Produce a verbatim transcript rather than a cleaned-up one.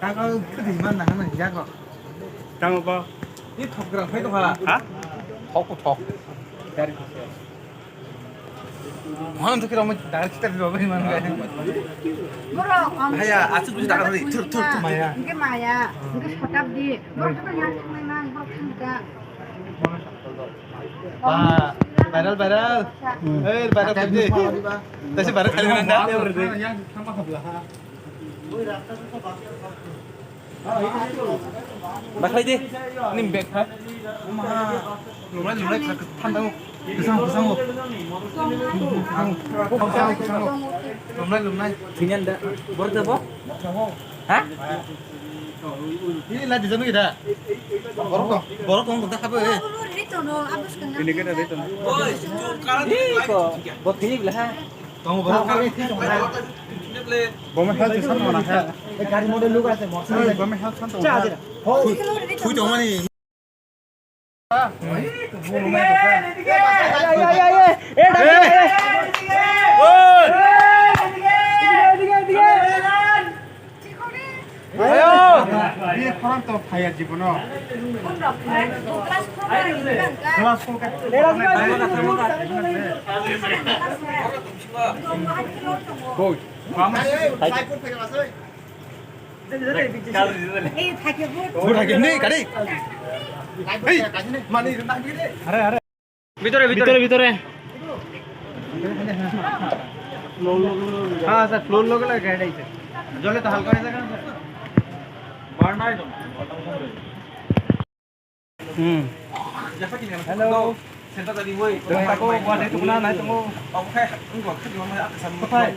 Kaka khudi man nang nang jago. Tamo ba? Ni thok gra phai to ha. Ha? Thok ko thok. Dari ko. Hon to kira mo dar kita di babai man ga. Borok, um, Haya, asu buji dar di. Thur, thur, thur. Maya. Hingke maya. Hingke sotabdi. Borok to yang thang nang, borok thang ta. Ba, viral, viral. Hmm. Eh, viral khaidi. Tasi viral khaidi nang da. Yang sama habla ha. Bakhlai de, nim bag ha. Lumai, lumai, thanda. Kesang, kesang. Lumai, lumai. Sini anda, borok da bo? Ha? Ini lah di sana kita. Borok dong, borok dong, kita apa, eh? Ini kita itu. Ih, kok, bot ini lah, ha? Tamo borok. Bomo health chesam mana kha. Gari model look ase, motor. Bomo health san tong. Thui tong mani. Ayo. Biye khorang to phaya jibono. Class ko ka. Koi. Hey, thake bo. Bo thake nei kari. Hey, mani na gire. Are, are. ভিতরে, ভিতরে। ভিতরে, ভিতরে। হ্যাঁ, sir, floor লোক লাগে, এটা, এটা। জলে তো হালকা হয়ে থাকে না, স্যার? হুম। হ্যালো। কোথায়?